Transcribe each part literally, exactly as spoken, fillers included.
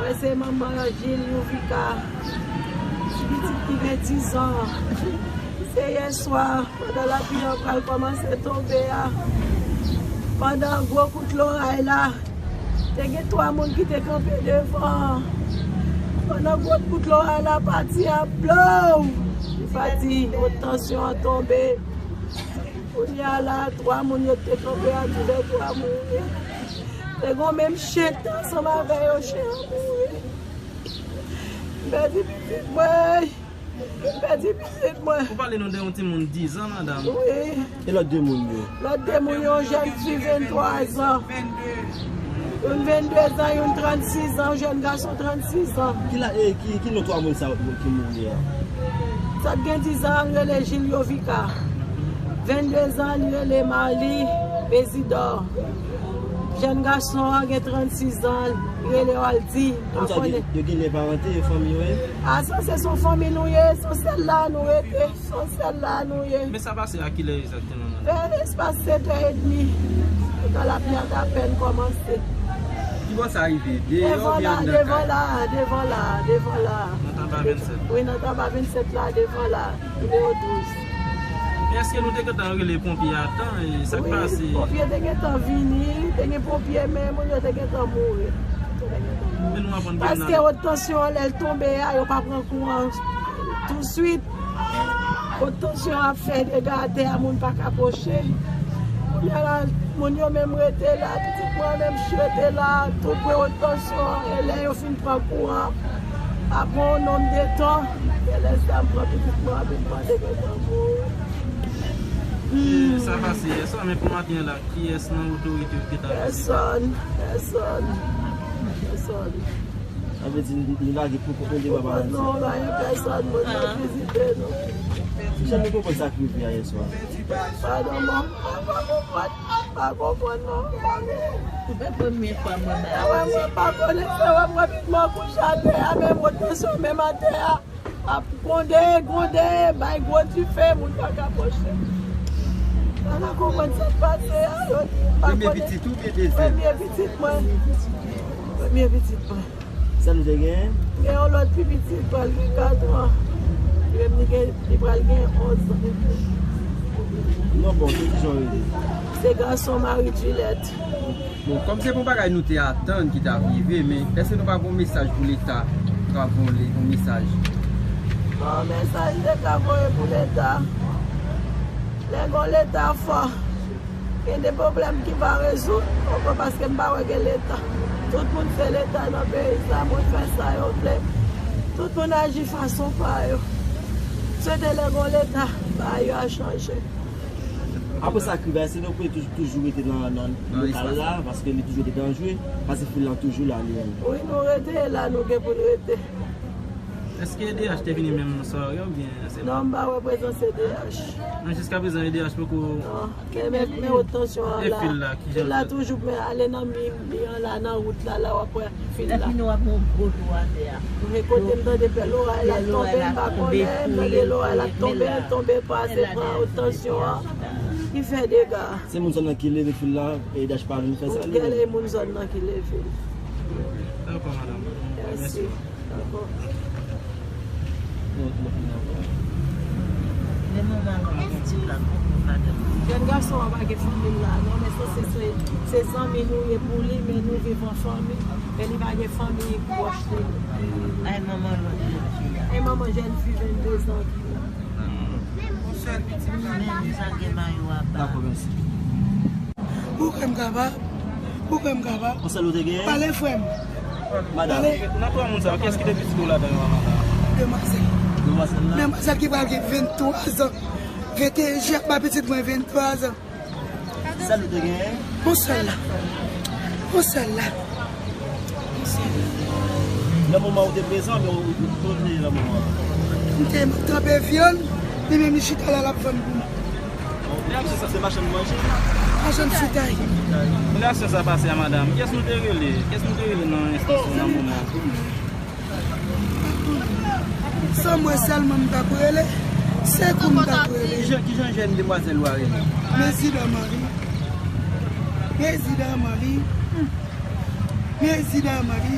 Mwen se manman Gilles Youvika, ti pitit ki gen diz an. Se yè swa, pandan lapli an pral kòmanse tonbe a, pandan gwo kout loray la, te gen twa moun ki te kanpe devan. Pandan gwo kout loray la pati a blow, li pati, wot tansyon an tonbe. Kounye a la, twa moun yo te kanpe a, toulètwa mouri. Te gen menm chen t ansanm avè yo, chen an mouri. M pèdi pitit mwen. M pèdi pitit mwen. Ou pale nou de yon timoun diz an, madanm. Wi. E lòt de moun yo? Lòt de moun yo, yon jèn fi venntwa zan. Youn vennde zan, youn trannsis an, yon jèn gason trannsis an. Ki la, e, ki, ki non twa moun sa yo ki mouri a? Sa k gen diz an, li rele Gilles Yovica. Vennde zan, li rele Marly Bézidor. Jèn gason an gen trannsis zan, li rele Waldy. Kòmsa yo gen, yo gen lyen parante, yo fanmi yo ye? A, sa se sou fanmi nou ye, sou sèl la nou rete, sou sèl la nou ye. Men sa pase a kilè egzakteman, madanm? Vè espas sèt è edmi, pandan lapli an t apèn kòmanse. Ki bò sa rive? Deyò oubyen anndan kay? Devan la, devan la, devan la. Nan Taba vennsèt? Wi, nan Taba vennsèt la, devan la, nimewo douz. Men èske nou te gentan rele ponpye a tan? E sa k pase? Wi, ponpye te gentan vini, te gen ponpye, men moun yo te gentan mouri. Men nou aprann gen nan... Paske wot tansyon an, lè l tonbe a, yo pa pran kouran touswit. Wot tansyon ap fè dega atè a, moun pa ka pwoche. Kounye a la, moun yo menm rete la, pitit mwen menm rete la, tou pre wot tansyon an, e lè yo fin pran kouran, apre yon nonm de tan, e lè sa m pran pitit mwen, anpil mande gentan mouri. E sa pase yè swa, men pou maten an la, kiyès nan otorite yo ki ta vizite? Pèsòn, pèsòn, pèsòn. Sa vle di nou, nou lage pou kont nou devan pa... Non, pa gen pèsòn, moun nan vizite nou. Kijan nou konprann sa k rive a yè swa? Padon, manman, pa konprann, pa konprann, non. Se premye fwa mwen ba. Mwen, mwen pa konnen sa, mwen, mwen, mwen kouche atè a, men wot tansyon menm atè a. Ap gwonde, gwonde, bay gwo dife, moun pa ka pwoche. Pa ka konprann sa k pase a, yo di pa konnen. Premye pitit ou oubyen dezyèm? Premye pitit mwen. Premye pitit mwen. Sèl ou te genyen? Gen yon lòt pi piti, li pral gen kat an. Li menm li gen, li pral gen onz an. Non, bon, se kijan w rele? Se gason Marie Juliette. Bon, kòm se pou bagay nou te atann ki t ap rive, men èske nou pa gen yon mesaj pou Leta, travay, yon mesaj? Bon, mesaj m te ka voye pou Leta. Lè gen yon Leta fò, gen de pwoblèm ki pa rezoud, poko paske m pa wè gen Leta. Tout moun se Leta nan peyi sa, moun fè sa yo vle. Tout moun aji fason pa yo. Swete lè gen yon Leta, bagay yo a chanje. Apre sa k rive a, èske nou pou toujou, toujou rete nan, nan lokal la, paske li toujou te danjere, paske fil lan toujou la, li menm? Wi, nou rete la, nou gen pou n rete. Èske E D H te vini menm swa a oubyen se... Non, m pa wè prezans E D H. Non, jiska prezan E D H poko... Non, men, men, men wot tansyon an la. E fil la, kijan fil la toujou, men ale nan mi, mi an la, nan wout la, la w ap wè fil la. Epi nou ap yon gwo dlo atè a. Wi, kote m tande pè loray la tonbe, m pa konnen, m tande loray la tonbe, tonbe pase pran wot tansyon an, ki fè dega. Se moun zòn nan ki leve fil la, E D H pa vin fè sa li menm. Gèlè, e moun zòn nan ki leve l. Dakò, madanm. Mèsi. Mèsi. Dakò. Jèn gason an pa gen fanmi l la, non, men se, se, se, se zanmi nou ye pou li, men nou viv an fanmi, men li pa gen fanmi pwòch li. Ay, manman lòt jèn fi a. Ay, manman jèn fi vennde zan ki la. Yon sèl pitit. Men li pa gen mayo a ba. Dakò, mèsi. Ou kwè m kapab? Ou kwè m kapab? Yon sèl ou te genyen? Pale, frè m. Madanm. Pale. Nan twa moun sa yo, kiyès ki te pi ti ke w ladan yo a, madanm? Demwazèl. Demwazèl la? Demwazèl ki pral gen venntwa zan. Venteyen jen ap ba pitit mwen venntwa zan. Sèl ou te genyen? Yon sèl la. Yon sèl la. Yon sèl la. Nan moman ou te prezan, men ou, ou, ou te nan moman an? M te, m ap tranpe vyann, li menm li chita la, l ap vann pou mwen. Li ap se, se machann manje? Machann fritay. Lè aksyon sa pase a, madanm, kiyès nou te rele? Kiyès nou te rele nan enstans yo nan moman an? San mwen sèlman m t ap rele, se kou m t ap rele. Kijan, kijan jèn demwazèl ou a rele? Prezida Mari. Prezida Mari. Prezida Mari.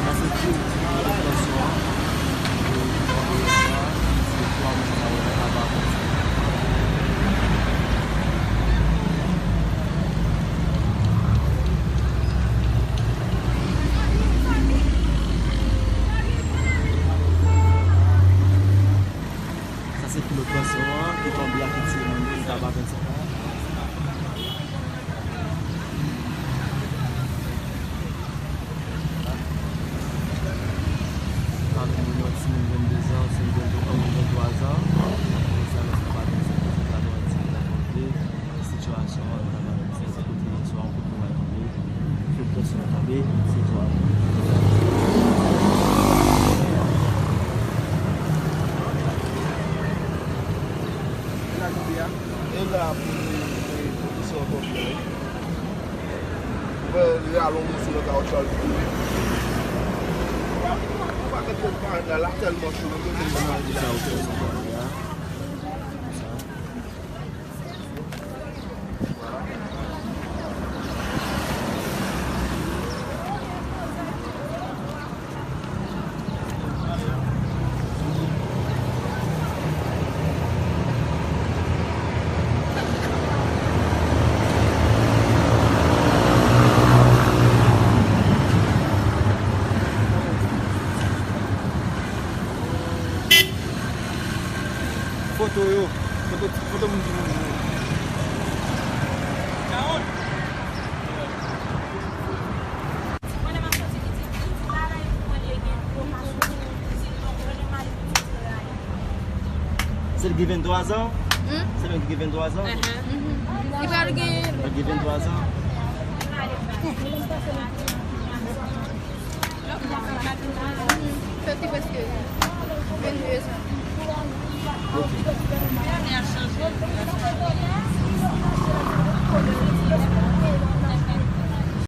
Sa se tout, ah, lokasyon an. E, se twa moun sa yo nan Kaba. Sa se pilot kanson an ki tonbe ak yon timoun ki t ap a vennsenk an. Pami nou, yon timoun venndezan, yon timoun venntwa zan. Sa lòt ki pa vennsenk an, se ta yon timoun la konte. Sitiyasyon an, nou ta pale de sa, se kote yè swa, yon kote nou al kanpe, fè presyon kanpe, se twa. E la pou pwofesè Tòpyè. Mwen, li rale yon moso nan kawotchou al fouye. Yon pakèt moun parèt la, la tèlman cho, yo bezwen nan kawotchou. Foto yo. Foto, foto moun ki mouri yo. Se l gen venntwa zan? Hmm? Se menm ki gen venntwa zan? Li pral gen. Li gen venntwa zan. Soti prèske vennde zan. Ok.